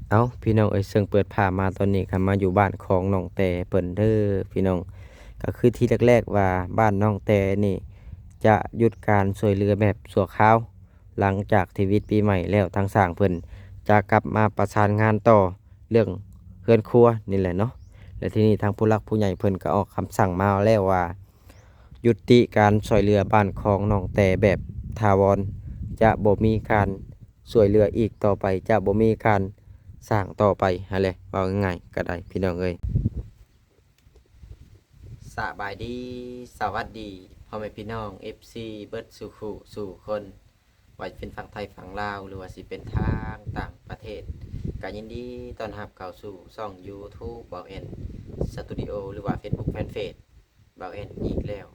ເອົ້າ ພີ່ນ້ອງເອີຍ ເຊິ່ງເປີດພາບມາຕອນນີ້ກໍມາຢູ່ບ້ານຂອງນ້ອງແຕເພິ່ນເດີພີ່ນ້ອງ. ກໍຄືທີ່ແລກໆວ່າບ້ານນ້ອງແຕນີ້ຈະຢຸດການຊ່ວຍເຫຼືອແບບຊົ່ວຄາວ ຫຼັງຈາກທີ່ວິດປີໃໝ່ແລ້ວ ທາງຊ່າງເພິ່ນຈະກັບມາປະສານງານຕໍ່ເລື່ອງເຮືອນຄົວນີ້ແຫຼະເນາະ. ແລະ ທີນີ້ທາງຜູ້ຫຼັກຜູ້ໃຫຍ່ເພິ່ນກໍອອກຄຳສັ່ງມາແລ້ວວ່າ ຍຸຕິການຊ່ວຍເຫຼືອບ້ານຂອງນ້ອງແຕແບບຖາວອນ ຈະບໍ່ມີການຊ່ວຍເຫຼືອອີກຕໍ່ໄປ ຈະບໍ່ມີການສ້າງຕໍ່ໄປຫັ້ນແຫຼະ ເວົ້າງ່າຍໆກໍໄດ້ພີ່ນ້ອງເອີຍ. ສະບາຍດີ ສະຫວັດດີ ພໍ່ແມ່ພີ່ນ້ອງ ເອັຟຊີ ເບິດສູ່ຄູ່ສູ່ຄົນ ວ່າຈະເປັນຝັ່ງໄທຝັ່ງລາວ ຫຼືວ່າຊິເປັນທາງຕ່າງປະເທດ ກໍຍິນດີຕ້ອນຮັບເຂົ້າສູ່ຊ່ອງ YouTube ເບົາແອນ Studio ຫຼືວ່າ Facebook Fanpage ເບົາແອນອີກແລ້ວ.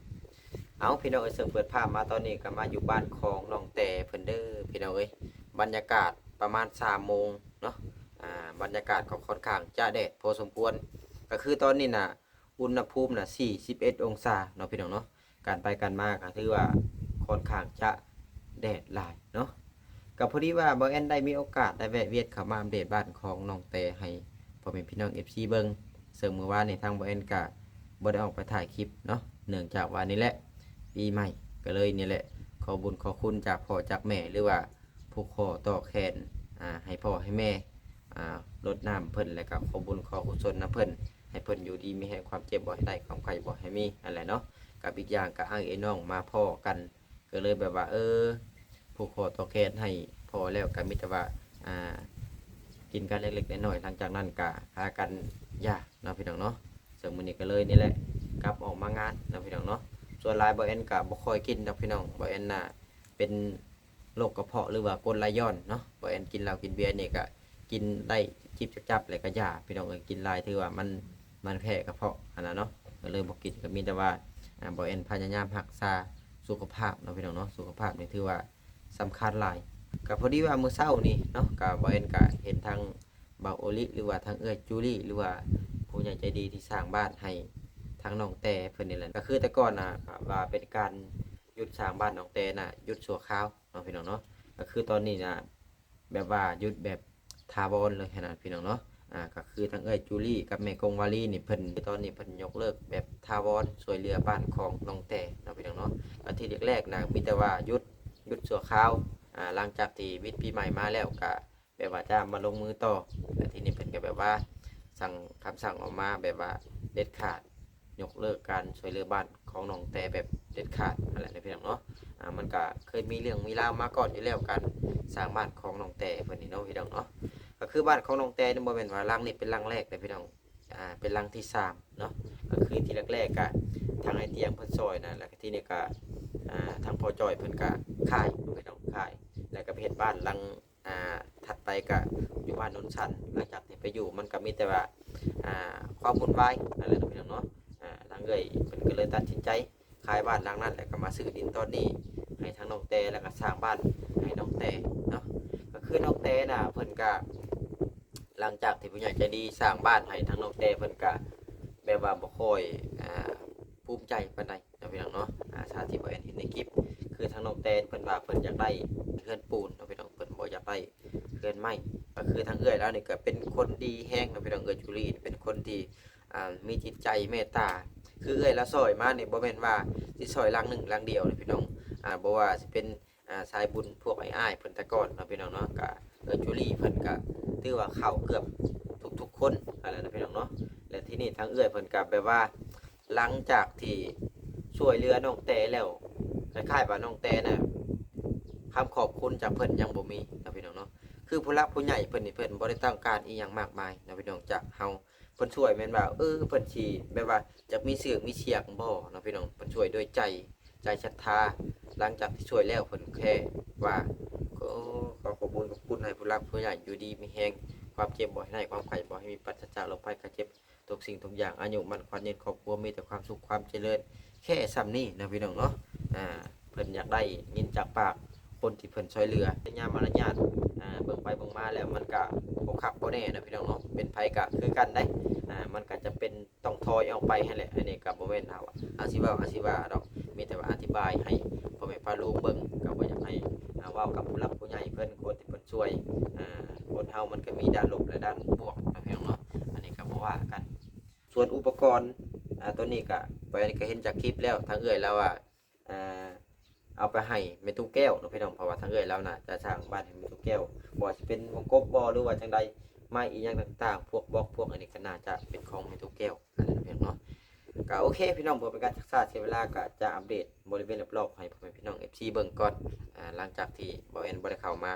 ເອົ້າ ພີ່ນ້ອງເອີຍ ເຊິ່ງເປີດພາບມາຕອນນີ້ກໍມາຢູ່ບ້ານຂອງນ້ອງແຕເພິ່ນເດີພີ່ນ້ອງເອີຍ. ບັນຍາກາດປະມານສາມໂມງເນາະ ອາ ບັນຍາກາດກໍຄ່ອນຂ້າງຈະແດດພໍສົມຄວນ ກໍຄືຕອນນີ້ນະ ອຸນຫະພູມນະສີ່ສິບເອັດອົງສາເນາະ ພີ່ນ້ອງເນາະ. ການໄປການມາກໍຖືວ່າຄ່ອນຂ້າງຈະແດດຫຼາຍເນາະ. ກໍພໍດີວ່າເບົາແອນໄດ້ມີໂອກາດໄດ້ແວະວຽນເຂົ້າມາອັບເດດບ້ານຂອງນ້ອງແຕໃຫ້ພໍ່ແມ່ພີ່ນ້ອງ ເອັຟຊີ ເບິ່ງ ເຊິ່ງມື້ວານນີ້ທາງເບົາແອນກໍບໍ່ໄດ້ອອກໄປຖ່າຍຄລິບເນາະ ເນື່ອງຈາກວ່ານີ້ແຫຼະ ປີໃໝ່ ກໍເລີຍນີ້ແຫຼະ ຂໍບຸນຂໍຄຸນຈາກພໍ່ຈາກແມ່ ຫຼືວ່າຜູກຂໍ້ຕໍ່ແຂນ ອາ ໃຫ້ພໍ່ໃຫ້ແມ່ ອາ ລົດນ້ຳເພິ່ນ ແລ້ວກໍຂໍບຸນຂໍກຸສົນນຳເພິ່ນ ໃຫ້ເພິ່ນຢູ່ດີມີແຮງ ຄວາມເຈັບບໍ່ໃຫ້ໄດ້ ຄວາມໄຂ້ບໍ່ໃຫ້ມີ ນັ້ນແຫຼະເນາະ. ກັບອີກຢ່າງກໍອ້າຍເອື້ອຍນ້ອງມາພໍ້ກັນ ກໍເລີຍແບບວ່າ ເອີ ຜູກຂໍ້ຕໍ່ແຂນໃຫ້ພໍ່ແລ້ວ ກໍມີແຕ່ວ່າ ອາ ກິນກັນເລັກໆນ້ອຍໆ ຫຼັງຈາກນັ້ນກໍພາກັນຢ່າເນາະ ພີ່ນ້ອງເນາະ. ເຊິ່ງມື້ນີ້ກໍເລີຍນີ້ແຫຼະ ກັບອອກມາງານເນາະ ພີ່ນ້ອງເນາະ. ສ່ວນຫຼາຍເບົາແອນກໍບໍ່ຄ່ອຍກິນດອກ ພີ່ນ້ອງ ເບົາແອນນະ ເປັນໂລກກະເພາະ ຫຼືວ່າກົດໄຫຼຍ້ອນເນາະ. ເບົາແອນກິນເຫຼົ້າກິນເບຍນີ້ກະກິນໄດ້ຈິບຈັບໆ ແລ້ວກະຢ່າ ພີ່ນ້ອງເອີຍ. ກິນຫຼາຍຖືວ່າມັນ ມັນແພ້ກະເພາະຫັ້ນນະເນາະ ກະເລີຍບໍ່ກິນ. ກະມີແຕ່ວ່າ ອາ ເບົາແອນພະຍາຍາມຮັກສາສຸຂະພາບເນາະ ພີ່ນ້ອງເນາະ. ສຸຂະພາບນີ້ຖືວ່າສຳຄັນຫຼາຍ. ກະພໍດີວ່າມື້ເຊົ້ານີ້ເນາະ ກະເບົາແອນກະເຫັນທາງບ່າວໂອລິ ຫຼືວ່າທາງເອື້ອຍຈູລີ ຫຼືວ່າຜູ້ໃຫຍ່ໃຈດີທີ່ສ້າງບ້ານໃຫ້ທາງນ້ອງແຕເພິ່ນນີ້ແຫຼະ ກະຄືແຕ່ກ່ອນນະ ວ່າເປັນການ ຢຸດສ້າງບ້ານນ້ອງແຕນະ ຢຸດຊົ່ວຄາວເນາະ ພີ່ນ້ອງເນາະ. ກໍຄືຕອນນີ້ນະ ແບບວ່າຢຸດແບບຖາວອນເລີຍຫັ້ນນະ ພີ່ນ້ອງເນາະ. ອາ ກໍຄືທາງເອື້ອຍຈູລີກັບແມ່ກົງວາລີນີ້ ເພິ່ນ ຕອນນີ້ເພິ່ນຍົກເລີກແບບຖາວອນ ຊ່ວຍເຫຼືອບ້ານຂອງນ້ອງແຕເນາະ ພີ່ນ້ອງເນາະ. ກໍທີ່ແລກໆນະ ມີແຕ່ວ່າຢຸດ ຢຸດຊົ່ວຄາວ ອາ ຫຼັງຈາກທີ່ວິດປີໃໝ່ມາແລ້ວ ກະ ແບບວ່າຈະມາລົງມືຕໍ່ ແລະ ທີນີ້ເພິ່ນກໍແບບວ່າສັ່ງ ຄຳສັ່ງອອກມາແບບວ່າເດັດຂາດ ຍົກເລີກການຊ່ວຍເຫຼືອບ້ານຂອງນ້ອງແຕແບບເດັດຂາດຫັ້ນແຫຼະເນາະ ພີ່ນ້ອງເນາະ. ອາ ມັນກໍເຄີຍມີເລື່ອງມີລາວມາກ່ອນຢູ່ແລ້ວ ການສ້າງບ້ານຂອງນ້ອງແຕເພິ່ນນີ້ເນາະ ພີ່ນ້ອງເນາະ. ກໍຄືບ້ານຂອງນ້ອງແຕນີ້ບໍ່ແມ່ນວ່າຫຼັງນີ້ເປັນຫຼັງແລກເດ້ ພີ່ນ້ອງ ອາ ເປັນຫຼັງທີສາມເນາະ. ກໍຄືທີແລກໆ ກະທາງອ້າຍຕຽງເພິ່ນຊ່ອຍນະ ແລ້ວກະທີນີ້ກະ ອາ ທາງພໍ່ຈ່ອຍເພິ່ນກະຂາຍ ພີ່ນ້ອງ ຂາຍ ແລ້ວກະໄປເຮັດບ້ານຫຼັງ ອ່າ ຖັດໄປກະຢູ່ບ້ານໂນນຊັນ. ຫຼັງຈາກທີ່ໄປຢູ່ ມັນກະມີແຕ່ວ່າ ອ່າ ຄວາມວຸ່ນວາຍນັ້ນແຫຼະເນາະ ພີ່ນ້ອງເນາະ. ອ່າ ທາງເອື້ອຍເພິ່ນກະເລີຍຕັດສິນໃຈຂາຍບ້ານຫຼັງນັ້ນ ແລ້ວກະມາຊື້ດິນຕອນນີ້ໃຫ້ທາງນ້ອງແຕ ແລ້ວກະສ້າງບ້ານໃຫ້ນ້ອງແຕເນາະ. ກະຄືນ້ອງແຕນະ ເພິ່ນກະ ຫຼັງຈາກທີ່ຜູ້ໃຫຍ່ໃຈດີສ້າງບ້ານໃຫ້ທາງນ້ອງແຕ ເພິ່ນກະແບບວ່າບໍ່ຄ່ອຍ ອ່າ ພູມໃຈປານໃດ ເນາະ ພີ່ນ້ອງເນາະ. ອາ ຕາມທີ່ບໍ່ແອນເຫັນໃນຄລິບ ຄືທາງນ້ອງແຕນເພິ່ນວ່າເພິ່ນຢາກໄດ້ເຮືອນປູນເນາະ ພີ່ນ້ອງ ເພິ່ນບໍ່ຢາກໄດ້ເຮືອນໄມ້. ກໍຄືທາງເອື້ອຍລາວນີ້ກໍເປັນຄົນດີແຮງເນາະ ພີ່ນ້ອງ. ເອື້ອຍຈູລີເປັນຄົນທີ່ ອ່າ ມີຈິດໃຈເມດຕາ ຄືເອື້ອຍລາວຊ່ອຍມານີ້ ບໍ່ແມ່ນວ່າຊິຊ່ອຍຫຼັງໜຶ່ງຫຼັງດຽວເດ້ ພີ່ນ້ອງ. ອາ ບໍ່ວ່າຊິເປັນ ອາ ສາຍບຸນພວກອ້າຍໆເພິ່ນແຕ່ກ່ອນເນາະ ພີ່ນ້ອງເນາະ. ກະເອື້ອຍຈູລີເພິ່ນກະຖືວ່າເຂົ້າເກືອບທຸກໆຄົນຫັ້ນແຫຼະເນາະ ພີ່ນ້ອງເນາະ. ແລະ ທີນີ້ທາງເອື້ອຍເພິ່ນກະແບບວ່າ ຫຼັງຈາກທີ່ຊ່ວຍເຫຼືອນ້ອງແຕແລ້ວ ຄ້າຍໆວ່ານ້ອງແຕນະ ຄຳຂອບຄຸນຈາກເພິ່ນຍັງບໍ່ມີເນາະ ພີ່ນ້ອງເນາະ. ຄືຜູ້ຫຼັກຜູ້ໃຫຍ່ເພິ່ນນີ້ ເພິ່ນບໍ່ໄດ້ຕ້ອງການອີ່ຫຍັງມາກມາຍເນາະ ພີ່ນ້ອງ ຈາກເຮົາ. ເພິ່ນຊ່ວຍແມ່ນວ່າ ເອີ ເພິ່ນຊິແບບວ່າຢາກມີຊື່ມີສຽງບໍ່ເນາະ ພີ່ນ້ອງ. ເພິ່ນຊ່ວຍດ້ວຍໃຈ ໃຈສັດທາ. ຫຼັງຈາກທີ່ຊ່ວຍແລ້ວ ເພິ່ນແຄ່ວ່າ ຂໍຂອບບຸນຂອບຄຸນໃຫ້ຜູ້ຫຼັກຜູ້ໃຫຍ່ຢູ່ດີມີແຮງ ຄວາມເຈັບບໍ່ໃຫ້ໄດ້ ຄວາມໄຂ້ບໍ່ໃຫ້ມີ ປາສະຈາກໂລກໄພໄຂ້ເຈັບ ທຸກສິ່ງທຸກຢ່າງ ອາຍຸໝັ້ນຂວັນຍືນ ຄອບຄົວມີແຕ່ຄວາມສຸກຄວາມຈະເລີນ ແຄ່ສ່ຳນີ້ເນາະ ພີ່ນ້ອງເນາະ. ອາ ເພິ່ນຢາກໄດ້ຍິນຈາກປາກຄົນທີ່ເພິ່ນຊ່ວຍເຫຼືອ ຍາມມາລະຍາດ ອາ ເບິ່ງໄປເບິ່ງມາແລ້ວ ມັນກະບໍ່ຄັກບໍ່ແນ່ເນາະ ພີ່ນ້ອງເນາະ. ເປັນໃຜກະຄືກັນເດ້ ອາ ມັນກະຈຳເປັນ ຕ້ອງຖອຍອອກໄປຫັ້ນແຫຼະ. ອັນນີ້ກໍບໍ່ແມ່ນເຮົາ ເຮົາຊິເວົ້າ ເຮົາຊິວ່າດອກ ມີແຕ່ວ່າອະທິບາຍໃຫ້ພໍ່ແມ່ປ້າລຸງເບິ່ງ ກໍບໍ່ຢາກໃຫ້ ອ່າ ເວົ້າກັບຜູ້ຫຼັກຜູ້ໃຫຍ່ເພິ່ນ ຄົນທີ່ເພິ່ນຊ່ວຍ. ອ່າ ຄົນເຮົາມັນກໍມີດ້ານລົບ ແລະ ດ້ານບວກເນາະ ພີ່ນ້ອງເນາະ ອັນນີ້ກໍບໍ່ວ່າກັນ. ສ່ວນອຸປະກອນ ອ່າ ຕົວນີ້ກໍ ຂ້ອຍກໍເຫັນຈາກຄລິບແລ້ວ ທາງເອື້ອຍລາວວ່າ ອ່າ ເອົາໄປໃຫ້ແມ່ຕູ້ແກ້ວເນາະ ພີ່ນ້ອງ ເພາະວ່າທາງເອື້ອຍລາວນະ ຈະສ້າງບ້ານໃຫ້ແມ່ຕູ້ແກ້ວ ບໍ່ວ່າຊິເປັນວົງກົບບໍ່ ຫຼືວ່າຈັ່ງໃດ ໄມ້ອີ່ຫຍັງຕ່າງໆ ພວກບລັອກ ພວກອັນນີ້ ກໍໜ້າຈະເປັນຂອງແມ່ຕູ້ແກ້ວ ອັນນັ້ນເນາະ ພີ່ນ້ອງເນາະ. ກໍໂອເຄ ພີ່ນ້ອງ ເພື່ອເປັນການຊັກຊ້າເສຍເວລາ ກໍຈະອັບເດດບໍລິເວນລອບໆ ໃຫ້ພໍ່ແມ່ພີ່ນ້ອງ ເອັຟຊີ ເບິ່ງກ່ອນ ອ່າ ຫຼັງຈາກທີ່ບ່າວແອນບໍ່ໄດ້ເຂົ້າມາ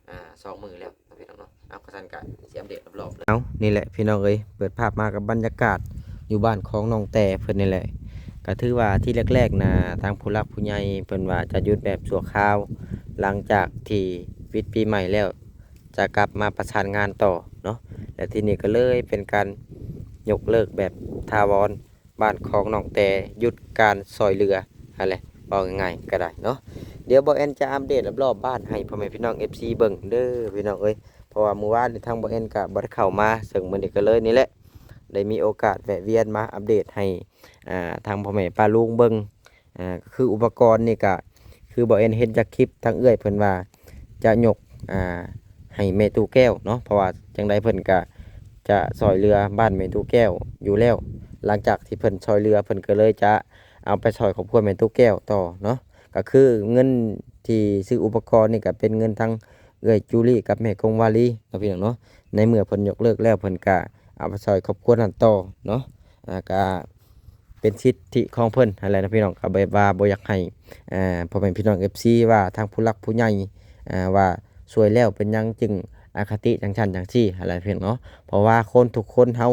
ອ່າ ສອງມື້ແລ້ວເນາະ ພີ່ນ້ອງເນາະ. ເອົາ ຄັນຊັ້ນກໍຊິອັບເດດລອບໆ ແລ້ວ ເອົາ ນີ້ແຫຼະ ພີ່ນ້ອງເອີຍ ເປີດພາບມາກັບບັນຍາກາດຢູ່ບ້ານຂອງນ້ອງແຕ່ເພິ່ນນີ້ແຫຼະ. ກໍຖືວ່າທີ່ແລກໆນະ ທາງຜູ້ຫຼັກຜູ້ໃຫຍ່ເພິ່ນວ່າຈະຢຸດແບບຊົ່ວຄາວ ຫຼັງຈາກທີ່ປິດປີໃໝ່ແລ້ວ ຈະກັບມາປະສານງານຕໍ່ເນາະ ແລະ ທີ່ນີ້ກໍເລີຍເປັນການຍົກເລີກແບບຖາວອນ ບ້ານຂອງນ້ອງແຕ່ຢຸດການຊ່ອຍເຫຼືອຫັ້ນແຫຼະ ເວົ້າງ່າຍໆກໍໄດ້ເນາະ. ດຽວບ່າວແອນຈະອັບເດດລອບໆບ້ານໃຫ້ພໍ່ແມ່ພີ່ນ້ອງ ເອັຟຊີ ເບິ່ງເດີ ພີ່ນ້ອງເອີຍ ເພາະວ່າມື້ວານນີ້ທາງບ່າວແອນກໍບໍ່ໄດ້ເຂົ້າມາ ເຊິ່ງມື້ນີ້ກໍເລີຍນີ້ແຫຼະ ໄດ້ມີໂອກາດແວະວຽນມາອັບເດດໃຫ້ ອ່າ ທາງພໍ່ແມ່ປ້າລຸງເບິ່ງ. ອ່າ ກໍຄືອຸປະກອນນີ້ກໍຄືບ່າວແອນເຫັນຈາກຄລິບ ທາງເອື້ອຍເພິ່ນວ່າຈະຍົກ ອ່າ ໃຫ້ແມ່ຕູ້ແກ້ວເນາະ ເພາະວ່າຈັ່ງໃດເພິ່ນກໍຈະຊ່ອຍເຫຼືອບ້ານແມ່ຕູ້ແກ້ວຢູ່ແລ້ວ. ຫຼັງຈາກທີ່ເພິ່ນຊ່ອຍເຫຼືອ ເພິ່ນກໍເລີຍຈະເອົາໄປຊ່ອຍຄອບຄົວແມ່ຕູ້ແກ້ວຕໍ່ເນາະ. ກໍຄືເງິນທີ່ຊື້ອຸປະກອນນີ້ກໍເປັນເງິນທາງເອື້ອຍຈູລີກັບແມ່ກົງວາລີເນາະ ພີ່ນ້ອງເນາະ. ໃນເມື່ອເພິ່ນຍົກເລີກແລ້ວ ເພິ່ນກໍເອົາໄປຊ່ອຍຄອບຄົວນັ້ນຕໍ່ເນາະ. ອ່າ ກໍ ເປັນສິດທິຂອງເພິ່ນຫັ້ນແຫຼະເນາະ ພີ່ນ້ອງ. ກໍແບບວ່າບໍ່ຢາກໃຫ້ ອ່າ ພໍ່ແມ່ພີ່ນ້ອງ ເອັຟຊີ ວ່າທາງຜູ້ຫຼັກຜູ້ໃຫຍ່ ອ່າ ວ່າຊ່ວຍແລ້ວເປັນຫຍັງຈຶ່ງອະຄະຕິຈັ່ງຊັ້ນຈັ່ງຊີ້ຫັ້ນແຫຼະ ພີ່ນ້ອງເນາະ. ເພາະວ່າຄົນທຸກຄົນເຮົາ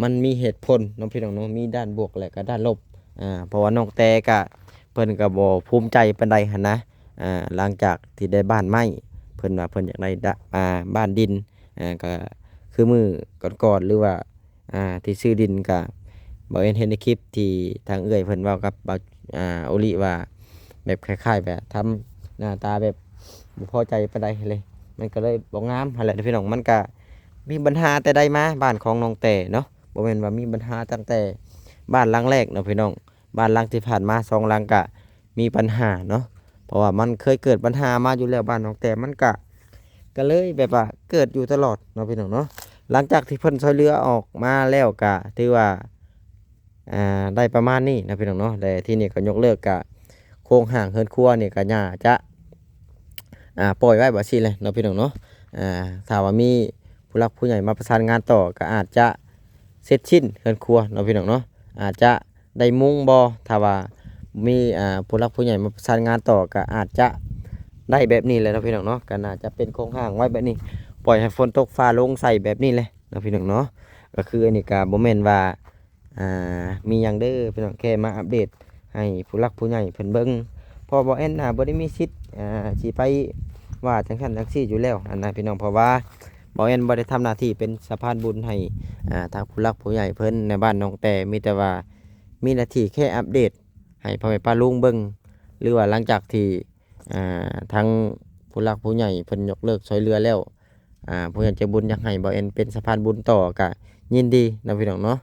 ມັນມີເຫດຜົນເນາະ ພີ່ນ້ອງເນາະ ມີດ້ານບວກ ແລະ ກໍດ້ານລົບ. ອ່າ ເພາະວ່ານ້ອງແຕ່ກະ ເພິ່ນກໍບໍ່ພູມໃຈປານໃດຫັ້ນນະ. ອ່າ ຫຼັງຈາກທີ່ໄດ້ບ້ານໄມ້ ເພິ່ນວ່າເພິ່ນຢາກໄດ້ ອ່າ ບ້ານດິນ ອ່າ ກໍຄືມື້ກ່ອນໆ ຫຼືວ່າ ອ່າ ທີ່ຊື້ດິນກະ ບ່າວແອນເຫັນໃນຄລິບທີ່ທາງເອື້ອຍເພິ່ນເວົ້າກັບ ອ່າ ໂອລິວ່າ ແບບຄ້າຍໆແບບທຳໜ້າຕາແບບບໍ່ພໍໃຈປານໃດເລີຍ ມັນກໍເລີຍບໍ່ງາມຫັ້ນແຫຼະພີ່ນ້ອງ. ມັນກະມີບັນຫາແຕ່ໃດມາ ບ້ານຂອງນ້ອງແຕ່ເນາະ ບໍ່ແມ່ນວ່າມີບັນຫາຕັ້ງແຕ່ບ້ານຫຼັງແລກເນາະ ພີ່ນ້ອງ. ບ້ານຫຼັງທີ່ຜ່ານມາສອງຫຼັງກະ ມີບັນຫາເນາະ ເພາະວ່າມັນເຄີຍເກີດບັນຫາມາຢູ່ແລ້ວ ບ້ານນ້ອງແຕ່ ມັນກະ ກະເລີຍແບບວ່າເກີດຢູ່ຕະຫຼອດເນາະ ພີ່ນ້ອງເນາະ. ຫຼັງຈາກທີ່ເພິ່ນຊ່ອຍເຫຼືອອອກມາແລ້ວ ກະຖືວ່າ ອ່າ ໄດ້ປະມານນີ້ເນາະ ພີ່ນ້ອງເນາະ. ແລະ ທີ່ນີ້ກໍຍົກເລີກ ກະໂຄງຮ່າງເຮືອນຄົວນີ້ ກະໜ້າຈະ ອ່າ ປ່ອຍໄວ້ວ່າຊີ້ແຫຼະເນາະ ພີ່ນ້ອງເນາະ. ອ່າ ຖ້າວ່າມີຜູ້ຫຼັກຜູ້ໃຫຍ່ມາປະສານງານຕໍ່ ກະອາດຈະເສັດສິ້ນເຮືອນຄົວເນາະ ພີ່ນ້ອງເນາະ ອາດຈະ ໄດ້ມຸງບໍ່ ຖ້າວ່າມີ ອ່າ ຜູ້ຫຼັກຜູ້ໃຫຍ່ມາປະສານງານຕໍ່ ກໍອາດຈະໄດ້ແບບນີ້ແຫຼະເນາະ ພີ່ນ້ອງເນາະ. ກໍໜ້າຈະເປັນໂຄງຮ່າງໄວ້ແບບນີ້ ປ່ອຍໃຫ້ຝົນຕົກຟ້າລົງໃສ່ແບບນີ້ແຫຼະເນາະ ພີ່ນ້ອງເນາະ. ກໍຄືອັນນີ້ກໍບໍ່ແມ່ນວ່າ ອ່າ ມີຫຍັງເດີພີ່ນ້ອງ ແຄ່ມາອັບເດດໃຫ້ຜູ້ຫຼັກຜູ້ໃຫຍ່ເພິ່ນເບິ່ງ ເພາະວ່າບ່າວແອນນະ ບໍ່ໄດ້ມີສິດ ອ່າ ຊິໄປວ່າຈັ່ງຊັ້ນຈັ່ງຊີ້ຢູ່ແລ້ວຫັ້ນນະ ພີ່ນ້ອງ. ເພາະວ່າບ່າວແອນບໍ່ໄດ້ທຳໜ້າທີ່ເປັນສະພານບຸນໃຫ້ ອ່າ ທາງຜູ້ຫຼັກຜູ້ໃຫຍ່ເພິ່ນໃນບ້ານນ້ອງແຕ່ ມີແຕ່ວ່າ ມີໜ້າທີ່ແຄ່ອັບເດດໃຫ້ພໍ່ແມ່ປ້າລຸງເບິ່ງ ຫຼືວ່າຫຼັງຈາກທີ່ ອ່າ ທາງຜູ້ຫຼັກຜູ້ໃຫຍ່ເພິ່ນຍົກເລີກຊ່ອຍເຫຼືອແລ້ວ ອ່າ ຜູ້ໃຫຍ່ໃຈບຸນຢາກໃຫ້ບ່າວແອນເປັນສະພານບຸນຕໍ່ ກະຍິນດີເນາະ ພີ່ນ້ອງເນາະ.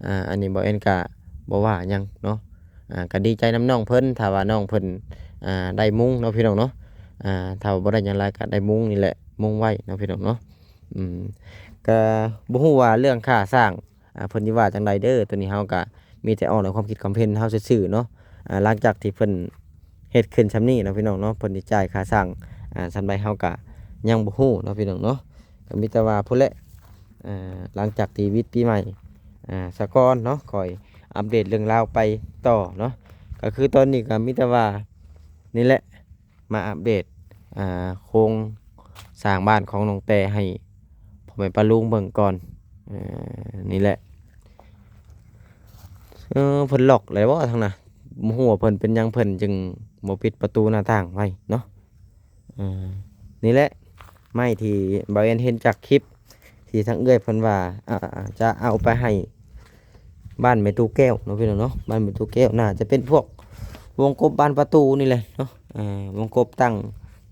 ອ່າ ອັນນີ້ບ່າວແອນກະບໍ່ວ່າຫຍັງເນາະ ອ່າ ກະດີໃຈນຳນ້ອງເພິ່ນ ຖ້າວ່ານ້ອງເພິ່ນ ອ່າ ໄດ້ມຸງເນາະ ພີ່ນ້ອງເນາະ. ອ່າ ຖ້າວ່າບໍ່ໄດ້ຫຍັງຫຼາຍ ກະໄດ້ມຸງນີ້ແຫຼະ ມຸງໄວ້ເນາະ ພີ່ນ້ອງເນາະ. ອືມ ກະບໍ່ຮູ້ວ່າເລື່ອງຄ່າສ້າງ ອ່າ ເພິ່ນຊິວ່າຈັ່ງໃດເດີ ໂຕນີ້ເຮົາກະມີແຕ່ອອກໃນຄວາມຄິດຄວາມເຫັນເຮົາຊື່ໆເນາະ. ອ່າ ຫຼັງຈາກທີ່ເພິ່ນເຮັດຂຶ້ນຊ່ຳນີ້ເນາະ ພີ່ນ້ອງເນາະ ເພິ່ນຊິຈ່າຍຄ່າສ້າງ ອ່າ ຊ່ຳໃດເຮົາກະຍັງບໍ່ຮູ້ເນາະ ພີ່ນ້ອງເນາະ. ກະມີແຕ່ວ່າພຸ້ນແຫຼະ ອ່າ ຫຼັງຈາກທີ່ວິດປີໃໝ່ ອ່າ ສາກ່ອນເນາະ ຄ່ອຍອັບເດດເລື່ອງລາວໄປຕໍ່ເນາະ. ກະຄືຕອນນີ້ກະມີແຕ່ວ່ານີ້ແຫຼະ ມາອັບເດດ ອ່າ ໂຄງສ້າງບ້ານຂອງນ້ອງແຕ່ໃຫ້ພໍ່ແມ່ປ້າລຸງເບິ່ງກ່ອນ. ເອີ ນີ້ແຫຼະ ເອີ ເພິ່ນລັອກແລ້ວບໍ່ທາງນັ້ນ ບໍ່ຮູ້ວ່າເພິ່ນເປັນຫຍັງ ເພິ່ນຈຶ່ງບໍ່ປິດປະຕູໜ້າຕ່າງໄວ້ເນາະ. ເອີ ນີ້ແຫຼະ ໄມ້ທີ່ບ່າວແອນເຫັນຈາກຄລິບ ທີ່ທາງເອື້ອຍເພິ່ນວ່າ ອ່າ ຈະເອົາໄປໃຫ້ບ້ານແມ່ຕູ້ແກ້ວເນາະ ພີ່ນ້ອງເນາະ. ບ້ານແມ່ຕູ້ແກ້ວໜ້າຈະເປັນພວກວົງກົບບານປະຕູນີ້ແຫຼະເນາະ ອ່າ ວົງກົບຕັ້ງ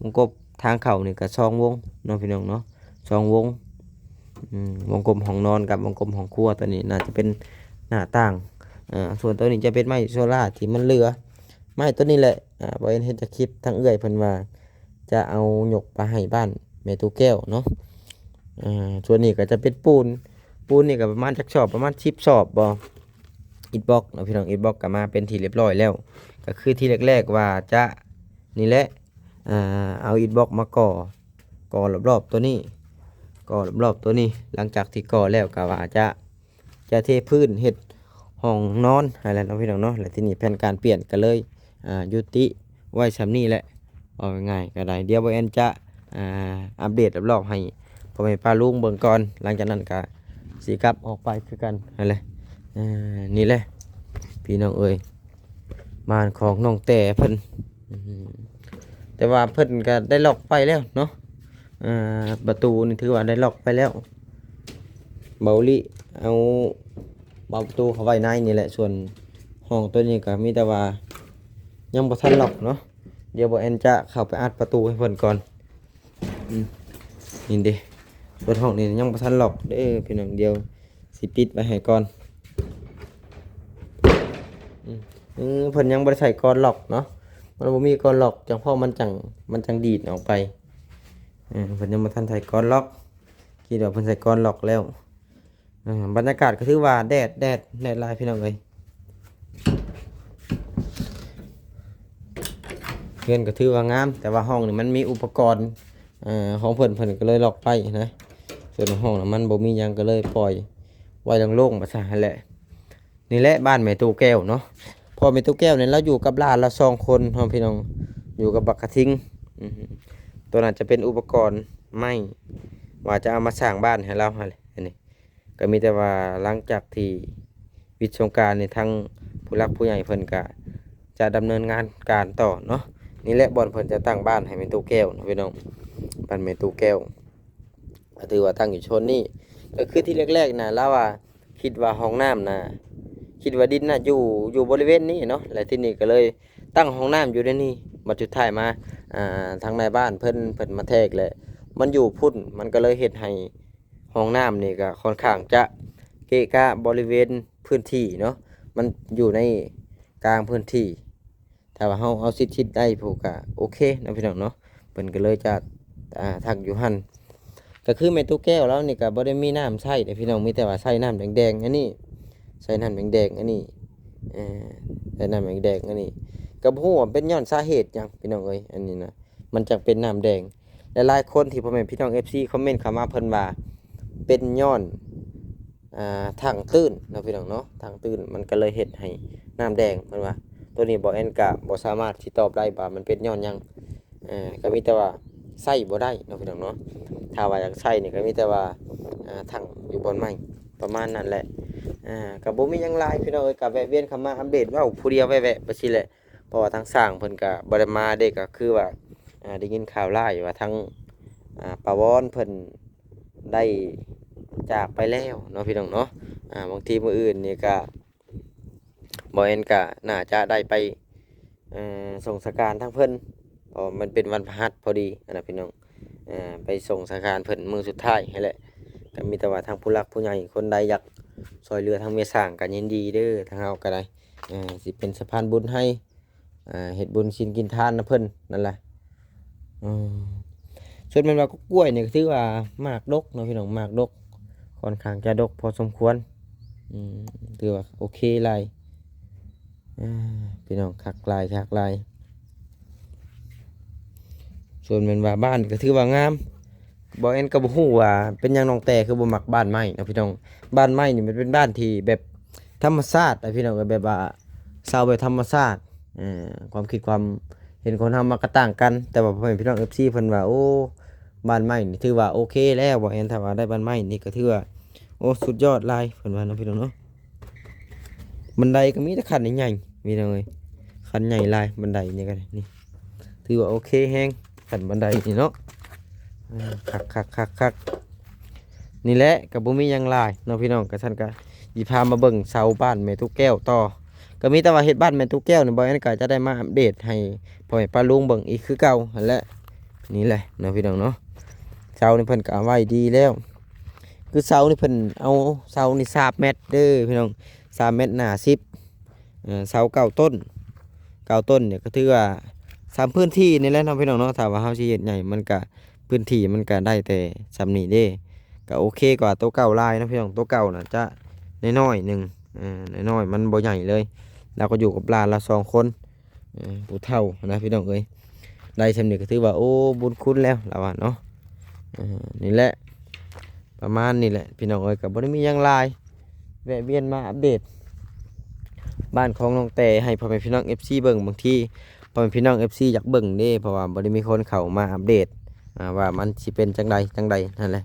ວົງກົບທາງເຂົ້ານີ້ກໍສອງວົງເນາະ ພີ່ນ້ອງເນາະ ສອງວົງ. ອືມ ວົງກົບຫ້ອງນອນກັບວົງກົບຫ້ອງຄົວ ຕົວນີ້ໜ້າຈະເປັນໜ້າຕ່າງ. ເອີ ສ່ວນຕົວນີ້ຈະເປັນໄມ້ໂຊລາທີ່ມັນເຫຼືອ ໄມ້ຕົວນີ້ແຫຼະ ອ່າ ບໍ່ເຫັນເຮັດຈັກຄລິບ ທາງເອື້ອຍເພິ່ນວ່າຈະເອົາຍົກໄປໃຫ້ບ້ານແມ່ຕູ້ແກ້ວເນາະ. ອ່າ ສ່ວນນີ້ກໍຈະເປັນປູນ ປູນນີ້ກໍປະມານຈັກສອບ ປະມານສິບສອບບໍ່ ອິດບລັອກເນາະພີ່ນ້ອງ. ອິດບລັອກກໍມາເປັນທີ່ຮຽບຮ້ອຍແລ້ວ ກໍຄືທີ່ແລກໆວ່າຈະ ນີ້ແຫຼະ ອ່າ ເອົາອິດບລັອກມາກໍ່ ກໍ່ລອບໆຕົວນີ້ ກໍ່ລອບໆຕົວນີ້. ຫຼັງຈາກທີ່ກໍ່ແລ້ວກໍວ່າຈະ ຈະເທພື້ນເຮັດຫ້ອງນອນຫັ້ນແຫຼະເນາະພີ່ນ້ອງເນາະ. ແລ້ວທີນີ້ແຜນການປ່ຽນກໍເລີຍ ອ່າ ຢຸດຕິໄວ້ສ່ຳນີ້ແຫຼະ ເວົ້າງ່າຍໆກໍໄດ້. ດຽວບ່າວແອນຈະ ອ່າ ອັບເດດລອບໆໃຫ້ພໍ່ແມ່ປ້າລຸງເບິ່ງກ່ອນ. ຫຼັງຈາກນັ້ນກໍຊິກັບອອກໄປຄືກັນຫັ້ນແຫຼະ. ອ່າ ນີ້ແຫຼະພີ່ນ້ອງເອີຍ ບ້ານຂອງນ້ອງແຕ່ເພິ່ນ ອືມ ແຕ່ວ່າເພິ່ນກໍໄດ້ລັອກໄປແລ້ວເນາະ. ອ່າ ປະຕູນີ້ຖືວ່າໄດ້ລັອກໄປແລ້ວ ເບົາລິເອົາບານປະຕູເຂົ້າໄວ້ໃນນີ້ແຫຼະ. ສ່ວນຫ້ອງຕົວນີ້ກໍມີແຕ່ວ່າຍັງບໍ່ທັນລັອກເນາະ. ດຽວບ່າວແອນຈະເຂົ້າໄປອັດປະຕູໃຫ້ເພິ່ນກ່ອນ. ອືມ ນີ້ເດ້ ເປີດຫ້ອງນີ້ຍັງບໍ່ທັນລັອກເດ້ພີ່ນ້ອງ. ດຽວຊິປິດໄວ້ໃຫ້ກ່ອນ. ອືມ ເອີ ເພິ່ນຍັງບໍ່ໄດ້ໃສ່ກອນລັອກເນາະ ມັນບໍ່ມີກອນລັອກ ຈັ່ງພໍມັນຈັ່ງ ມັນຈັ່ງດີດອອກໄປ. ເອີ ເພິ່ນຍັງບໍ່ທັນໃສ່ກອນລັອກ ຄິດວ່າເພິ່ນໃສ່ກອນລັອກແລ້ວ. ເອີ ບັນຍາກາດກໍຖືວ່າແດດ ແດດ ແດດຫຼາຍພີ່ນ້ອງເອີຍ. ເຮືອນກໍຖືວ່າງາມ ແຕ່ວ່າຫ້ອງນີ້ມັນມີອຸປະກອນ ເອີ ຂອງເພິ່ນ ເພິ່ນກໍເລີຍລັອກໄປນະ. ສ່ວນຫ້ອງນະມັນບໍ່ມີຫຍັງ ກໍເລີຍປ່ອຍໄວ້ໂລ່ງໆໄປຊະຫັ້ນແຫຼະ. ນີ້ແຫຼະບ້ານແມ່ຕູ້ແກ້ວເນາະ. ພໍ່ແມ່ຕູ້ແກ້ວນີ້ລາວຢູ່ກັບຫຼານລາວສອງຄົນເນາະພີ່ນ້ອງ ຢູ່ກັບບັກກະທິງ. ອືມ ຕົວນັ້ນຈະເປັນອຸປະກອນໄມ້ ວ່າຈະເອົາມາສ້າງບ້ານໃຫ້ລາວຫັ້ນແຫຼະ. ອັນນີ້ກໍມີແຕ່ວ່າຫຼັງຈາກທີ່ວິດສົງການນີ້ ທາງຜູ້ຫຼັກຜູ້ໃຫຍ່ເພິ່ນກະຈະດຳເນີນງານການຕໍ່ເນາະ. ນີ້ແຫຼະບ່ອນເພິ່ນຈະຕັ້ງບ້ານໃຫ້ແມ່ຕູ້ແກ້ວເນາະພີ່ນ້ອງ ບ້ານແມ່ຕູ້ແກ້ວ. ກໍຖືວ່າຕັ້ງຢູ່ໂຊນນີ້ ກໍຄືທີ່ແລກໆນະ ລາວວ່າຄິດວ່າຫ້ອງນ້ຳນະ ຄິດວ່າດິນນະຢູ່ ຢູ່ບໍລິເວນນີ້ເນາະ ແລະ ທີ່ນີ້ກໍເລີຍຕັ້ງຫ້ອງນ້ຳຢູ່ໃນນີ້. ບັດສຸດທ້າຍມາ ອ່າ ທາງນາຍບ້ານເພິ່ນ ເພິ່ນມາແທກແຫຼະ ມັນຢູ່ພຸ້ນ ມັນກໍເລີຍເຮັດໃຫ້ຫ້ອງນ້ຳນີ້ກໍຄ່ອນຂ້າງຈະເກະກະບໍລິເວນພື້ນທີ່ເນາະ ມັນຢູ່ໃນກາງພື້ນທີ່. ຖ້າວ່າເຮົາເອົາຊິດໆໄດ້ພຸ້ນກະໂອເຄເນາະພີ່ນ້ອງເນາະ ເພິ່ນກໍເລີຍຈະ ອ່າ ທັກຢູ່ຫັ້ນ. ກໍຄືແມ່ຕູ້ແກ້ວລາວນີ້ກໍບໍ່ໄດ້ມີນ້ຳໃຊ້ເດ້ພີ່ນ້ອງ ມີແຕ່ວ່າໃຊ້ນ້ຳແດງໆອັນນີ້ ໃຊ້ນ້ຳແດງໆອັນນີ້ ເອີ ໃຊ້ນ້ຳແດງໆອັນນີ້ ກໍບໍ່ຮູ້ວ່າເປັນຍ້ອນສາເຫດຫຍັງພີ່ນ້ອງເອີຍ. ອັນນີ້ນະ ມັນຈັ່ງເປັນນ້ຳແດງ ແລະ ຫຼາຍຄົນທີ່ພໍ່ແມ່ພີ່ນ້ອງເອັຟຊີຄອມເມັນເຂົ້າມາ ເພິ່ນວ່າເປັນຍ້ອນ ອ່າ ຖັງຕື້ນເນາະພີ່ນ້ອງເນາະ ຖັງຕື້ນ ມັນກໍເລີຍເຮັດໃຫ້ນ້ຳແດງ ເພິ່ນວ່າ. ໂຕນີ້ບ່າວແອນກະບໍ່ສາມາດຊິຕອບໄດ້ວ່າມັນເປັນຍ້ອນຫຍັງ ເອີ ກໍມີແຕ່ວ່າໃຊ້ບໍ່ໄດ້ເນາະພີ່ນ້ອງເນາະ. ຖ້າວ່າຢາກໃຊ້ນີ້ກໍມີແຕ່ວ່າ ອ່າ ຖັງຢູ່ບ່ອນໃໝ່ ປະມານນັ້ນແຫຼະ. ອ່າ ກໍບໍ່ມີຫຍັງຫຼາຍພີ່ນ້ອງເອີຍ ກໍແວະວຽນເຂົ້າມາອັບເດດເວົ້າຜູ້ດຽວແວະໆໄປຊີ້ແຫຼະ ເພາະວ່າທາງຊ່າງເພິ່ນກໍບໍ່ໄດ້ມາເດ້ ກໍຄືວ່າ ອ່າ ໄດ້ຍິນຂ່າວຮ້າຍວ່າທາງ ອ່າ ປ້າວອນເພິ່ນໄດ້ຈາກໄປແລ້ວເນາະພີ່ນ້ອງເນາະ. ອ່າ ບາງທີມື້ອື່ນນີ້ກະ ບ່າວແອນກະໜ້າຈະໄດ້ໄປ ເອີ ສົ່ງສະການທາງເພິ່ນ ເພາະມັນເປັນວັນພະຫັດພໍດີຫັ້ນນະພີ່ນ້ອງ. ເອີ ໄປສົ່ງສະການເພິ່ນມື້ສຸດທ້າຍຫັ້ນແຫຼະ ກໍມີແຕ່ວ່າທາງຜູ້ຫຼັກຜູ້ໃຫຍ່ຄົນໃດຢາກຊ່ວຍເຫຼືອທາງແມ່ຊ່າງກໍຍິນດີເດີ ທາງເຮົາກໍໄດ້ ເອີ ຊິເປັນສະພານບຸນໃຫ້ ອ່າ ເຮັດບຸນສິນກິນທານນຳເພິ່ນນັ້ນແຫຼະ. ອືມ ສ່ວນແມ່ນວ່າກ້ວຍນີ້ກໍຖືວ່າໝາກດົກເນາະພີ່ນ້ອງ ໝາກດົກ ຄ່ອນຂ້າງຈະດົກພໍສົມຄວນ. ອືມ ຖືວ່າໂອເຄຫຼາຍ ອ່າ ພີ່ນ້ອງ ຄັກຫຼາຍ ຄັກຫຼາຍ. ສ່ວນແມ່ນວ່າບ້ານກໍຖືວ່າງາມ ບ່າວແອນກໍບໍ່ຮູ້ວ່າເປັນຫຍັງນ້ອງແຕ່ຄືບໍ່ມັກບ້ານໄມ້ເນາະພີ່ນ້ອງ. ບ້ານໄມ້ນີ້ມັນເປັນບ້ານທີ່ແບບທຳມະຊາດນະພີ່ນ້ອງ ແບບວ່າເຊົາແບບທຳມະຊາດ ເອີ ຄວາມຄິດຄວາມເຫັນຄົນເຮົາມັນກໍຕ່າງກັນ. ແຕ່ວ່າພໍ່ແມ່ພີ່ນ້ອງເອັຟຊີເພິ່ນວ່າ ໂອ້ ບ້ານໄມ້ນີ້ຖືວ່າໂອເຄແລ້ວ ບ່າວແອນ ຖ້າວ່າໄດ້ບ້ານໄມ້ນີ້ກໍຖືວ່າ ໂອ້ ສຸດຍອດຫຼາຍ ເພິ່ນວ່າເນາະພີ່ນ້ອງເນາະ. ບັນໄດກໍມີແຕ່ຂັ້ນໃຫຍ່ໆ ພີ່ນ້ອງເອີຍ ຂັ້ນໃຫຍ່ຫຼາຍ ບັນໄດນີ້ກໍໄດ້ ນີ້ ຖືວ່າໂອເຄແຮງ ຂັ້ນບັນໄດນີ້ເນາະ. ເອີ ຄັກໆໆໆ ນີ້ແຫຼະ ກໍບໍ່ມີຫຍັງຫຼາຍເນາະພີ່ນ້ອງ. ກໍຊັ້ນກໍຊິພາມາເບິ່ງເສົາບ້ານແມ່ຕູ້ແກ້ວຕໍ່ ກໍມີແຕ່ວ່າເຮັດບ້ານແມ່ຕູ້ແກ້ວນີ້ ບ່າວແອນກໍຈະໄດ້ມາອັບເດດໃຫ້ພໍ່ແມ່ປ້າລຸງເບິ່ງອີກຄືເກົ່າຫັ້ນແຫຼະ. ນີ້ແຫຼະເນາະພີ່ນ້ອງເນາະ ເສົານີ້ເພິ່ນກໍເອົາໄວ້ດີແລ້ວ. ຄືເສົານີ້ເພິ່ນເອົາເສົານີ້ສາມແມັດເດີພີ່ນ້ອງ ສາມແມັດໜາສິບ ເອີ ເສົາເກົ້າຕົ້ນ ເກົ້າຕົ້ນນີ້ກໍຖືວ່າສ່ຳພື້ນທີ່ນີ້ແຫຼະເນາະພີ່ນ້ອງເນາະ. ຖ້າວ່າເຮົາຊິເຮັດໃຫຍ່ ມັນກະພື້ນທີ່ມັນກະໄດ້ແຕ່ສ່ຳນີ້ເດ້ ກະໂອເຄກວ່າໂຕເກົ່າຫຼາຍເນາະພີ່ນ້ອງ. ໂຕເກົ່ານະຈະນ້ອຍໆໜຶ່ງ ເອີ ນ້ອຍໆ ມັນບໍ່ໃຫຍ່ເລີຍ. ລາວກໍຢູ່ກັບຫຼານລາວສອງຄົນ ເອີ ຜູ້ເຖົ້ານະພີ່ນ້ອງເອີຍ. ໄດ້ສ່ຳນີ້ກໍຖືວ່າ ໂອ້ ບຸນຄຸນແລ້ວລາວວ່າເນາະ. ເອີ ນີ້ແຫຼະ ປະມານນີ້ແຫຼະພີ່ນ້ອງເອີຍ ກໍບໍ່ໄດ້ມີຫຍັງຫຼາຍ ແວະວຽນມາອັບເດດບ້ານຂອງນ້ອງແຕໃຫ້ພໍ່ແມ່ພີ່ນ້ອງເອັບຊີເບິ່ງ. ບາງທີພໍ່ແມ່ພີ່ນ້ອງເອັບຊີຢາກເບິ່ງເດ້ ເພາະວ່າບໍ່ໄດ້ມີຄົນເຂົ້າມາອັບເດດ ອ່າ ວ່າມັນຊິເປັນຈັ່ງໃດຈັ່ງໃດຫັ້ນແຫຼະ.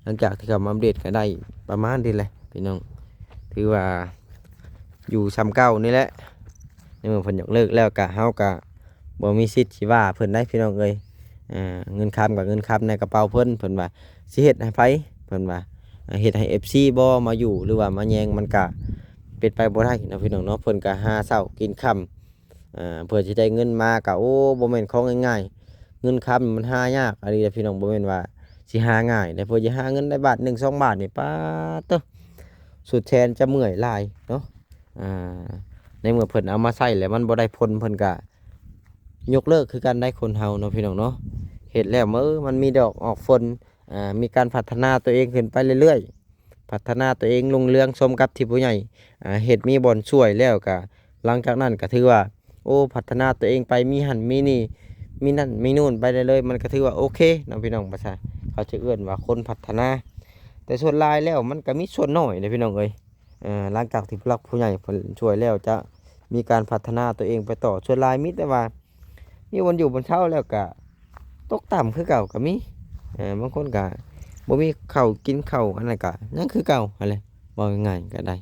ຫຼັງຈາກທີ່ເຂົ້າມາອັບເດດກໍໄດ້ປະມານນີ້ແຫຼະພີ່ນ້ອງ ຖືວ່າຢູ່ສ່ຳເກົ່ານີ້ແຫຼະ. ໃນເມື່ອເພິ່ນຍົກເລີກແລ້ວກະ ເຮົາກະບໍ່ມີສິດຊິວ່າເພິ່ນໄດ້ພີ່ນ້ອງເອີຍ. ເງິນຄຳກໍເງິນຄຳໃນກະເປົາເພິ່ນ ເພິ່ນວ່າຊິເຮັດໃຫ້ໃຜ ເພິ່ນວ່າເຮັດໃຫ້ເອັບຊີບໍ່ມາຢູ່ ຫຼືວ່າມາແຍ່ງ ມັນກະເປັນໄປບໍ່ໄດ້ເນາະພີ່ນ້ອງເນາະ. ເພິ່ນກະຫາເຊົ້າກິນຄ່ຳ ເພື່ອຊິໄດ້ເງິນມາກະ ໂອ້ ບໍ່ແມ່ນຂອງງ່າຍໆ. ເງິນຄຳມັນຫາຍາກອີ່ຫຼີເດ້ພີ່ນ້ອງ ບໍ່ແມ່ນວ່າຊິຫາງ່າຍເດ້. ເພື່ອຊິຫາເງິນໄດ້ບາດໜຶ່ງສອງບາດນີ້ ປາດໂທ້ ສຸດແສນຈະເມື່ອຍຫຼາຍເນາະ. ອ່າ ໃນເມື່ອເພິ່ນເອົາມາໃຊ້ແລ້ວມັນບໍ່ໄດ້ຜົນ ເພິ່ນກະຍົກເລີກຄືກັນໄດ໋ ຄົນເຮົາເນາະພີ່ນ້ອງເນາະ. ເຮັດແລ້ວ ເອີ ມັນມີດອກອອກຜົນ ອ່າ ມີການພັດທະນາຕົວເອງຂຶ້ນໄປເລື້ອຍໆ ພັດທະນາຕົວເອງຮຸ່ງເຮືອງ ສົມກັບທີ່ຜູ້ໃຫຍ່ ອ່າ ເຮັດມີບ່ອນຊ່ວຍແລ້ວກະ ຫຼັງຈາກນັ້ນກະຖືວ່າ ໂອ້ ພັດທະນາຕົວເອງໄປ ມີຫັ້ນມີນີ້ ມີນັ້ນມີນູ້ນໄປເລື້ອຍໆ ມັນກະຖືວ່າໂອເຄເນາະພີ່ນ້ອງ. ພາສາເຂົາຈະເອີ້ນວ່າຄົນພັດທະນາ ແຕ່ສ່ວນຫຼາຍແລ້ວມັນກະມີສ່ວນໜ້ອຍເດ້ພີ່ນ້ອງເອີຍ. ເອີ ຫຼັງຈາກທີ່ຜູ້ຫຼັກຜູ້ໃຫຍ່ເພິ່ນຊ່ວຍແລ້ວ ຈະມີການພັດທະນາຕົວເອງໄປຕໍ່. ສ່ວນຫຼາຍມີແຕ່ວ່າມີບ່ອນຢູ່ບ່ອນເຊົາແລ້ວກະຕົກຕ່ຳຄືເກົ່າກະມີ. ເອີ ບາງຄົນກະບໍ່ມີເຂົ້າກິນເຂົ້າ ອັນນັ້ນກະຍັງຄືເກົ່າຫັ້ນແຫຼະ ເວົ້າງ່າຍໆກະໄດ້.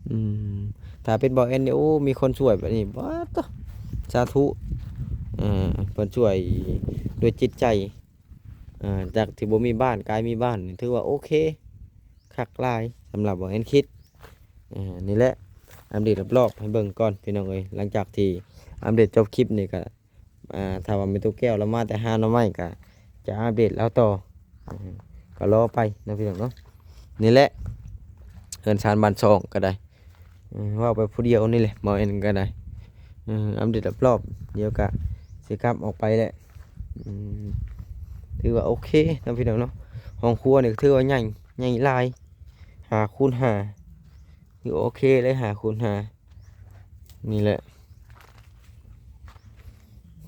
ອືມ ຖ້າເປັນບ່າວແອນນີ້ ໂອ້ ມີຄົນຊ່ວຍແບບນີ້ ປາດໂທ້ ສາທຸ. ເອີ ເພິ່ນຊ່ວຍດ້ວຍຈິດໃຈ ເອີ ຈາກທີ່ບໍ່ມີບ້ານກາຍມີບ້ານ ຖືວ່າໂອເຄຄັກຫຼາຍສຳລັບບ່າວແອນຄິດ. ເອີ ນີ້ແຫຼະ ອັບເດດລອບໆໃຫ້ເບິ່ງກ່ອນພີ່ນ້ອງເອີຍ. ຫຼັງຈາກທີ່ອັບເດດຈົບຄລິບນີ້ກະ ອ່າ ຖ້າວ່າແມ່ຕູ້ແກ້ວລາວມາແຕ່ຫາໜໍ່ໄມ້ກະຈະອັບເດດລາວຕໍ່ ເອີ ກໍລໍໄປເນາະພີ່ນ້ອງເນາະ. ນີ້ແຫຼະ ເຮືອນຊານບ້ານຊ່ອງກໍໄດ້ ເອີ ເວົ້າໄປຜູ້ດຽວນີ້ແຫຼະ ເວົ້າເອງກໍໄດ້ ເອີ ອັບເດດລອບໆ ດຽວກະຊິກັບອອກໄປແຫຼະ. ອືມ ຖືວ່າໂອເຄເນາະພີ່ນ້ອງເນາະ. ຫ້ອງຄົວນີ້ກໍຖືວ່າໃຫຍ່ ໃຫຍ່ຫຼາຍ ຫ້າຄູນຫ້າ ຖືວ່າໂອເຄເລີຍ ຫ້າຄູນຫ້າ ນີ້ແຫຼະ.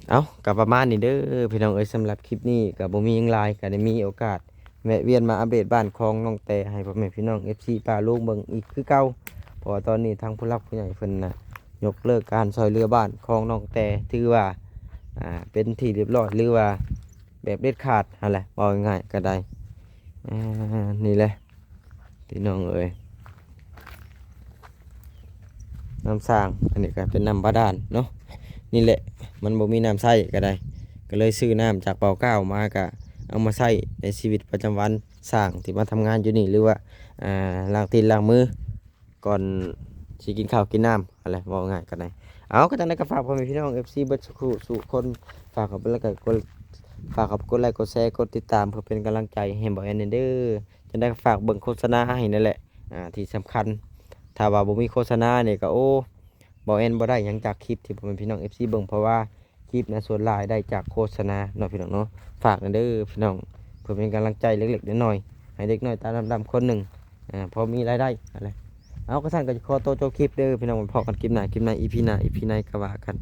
ເອົ້າ ກໍປະມານນີ້ເດີພີ່ນ້ອງເອີຍ. ສຳລັບຄລິບນີ້ກໍບໍ່ມີຫຍັງຫຼາຍ ກໍໄດ້ມີໂອກາດແວະວຽນມາອັບເດດບ້ານຂອງນ້ອງແຕໃຫ້ພໍ່ແມ່ພີ່ນ້ອງເອັບຊີປ້າລຸງເບິ່ງອີກຄືເກົ່າ. ເພາະວ່າຕອນນີ້ທາງຜູ້ຫຼັກຜູ້ໃຫຍ່ເພິ່ນນະຍົກເລີກການຊ່ອຍເຫຼືອບ້ານຂອງນ້ອງແຕ ຖືວ່າ ອ່າ ເປັນທີ່ລຽບຮ້ອຍ ຫຼືວ່າ ແບບເດັດຂາດຫັ້ນແຫຼະ ເວົ້າງ່າຍໆກໍໄດ້. ອ່າ ນີ້ແຫຼະພີ່ນ້ອງເອີຍ ນ້ຳສ້າງ ອັນນີ້ກໍເປັນນ້ຳບາດານເນາະ. ນີ້ແຫຼະ ມັນບໍ່ມີນ້ຳໃຊ້ກໍໄດ້ ກໍເລີຍຊື້ນ້ຳຈາກເປົ່າກ້າວມາ ກໍເອົາມາໃຊ້ໃນຊີວິດປະຈຳວັນ ສ້າງທີ່ມາທຳງານຢູ່ນີ້ ຫຼືວ່າ ອ່າ ລ້າງຕີນລ້າງມື ກ່ອນຊິກິນເຂົ້າກິນນ້ຳຫັ້ນແຫຼະ ເວົ້າງ່າຍກໍໄດ້. ເອົາ ກໍຈັ່ງໃດກໍຝາກພໍ່ແມ່ພີ່ນ້ອງເອັບຊີເບິດສູ່ຜູ້ສູ່ຄົນ ຝາກເຂົ້າໄປແລ້ວກໍກົດ ຝາກເຂົ້າໄປກົດໄລກົດແຊກົດຕິດຕາມ ເພື່ອເປັນກຳລັງໃຈໃຫ້ບ່າວແອນແດ່ເດີ. ຈັ່ງໃດກໍຝາກເບິ່ງໂຄສະນາໃຫ້ນັ້ນແຫຼະ ອ່າ ທີ່ສຳຄັນ ຖ້າວ່າບໍ່ມີໂຄສະນານີ້ກໍ ໂອ້ ບ່າວແອນບໍ່ໄດ້ຫຍັງຈາກຄລິບທີ່ພໍ່ແມ່ພີ່ນ້ອງເອັບຊີເບິ່ງ ເພາະວ່າ ຄລິບນະ ສ່ວນຫຼາຍໄດ້ຈາກໂຄສະນາເນາະພີ່ນ້ອງເນາະ. ຝາກແດ່ເດີພີ່ນ້ອງ ເພື່ອເປັນກຳລັງໃຈເລັກໆນ້ອຍໆ ໃຫ້ເດັກນ້ອຍຕາດຳໆຄົນໜຶ່ງ ອ່າ ພໍມີລາຍໄດ້ຫັ້ນແຫຼະ. ເອົາ ກະຊັ້ນກໍຊິຂໍໂຕຈົບຄລິບເດີພີ່ນ້ອງ ໄວ້ພໍ້ກັນຄລິບໜ້າ ຄລິບໃນ ອີພີໜ້າ ອີພີໃນກໍວ່າກັນ.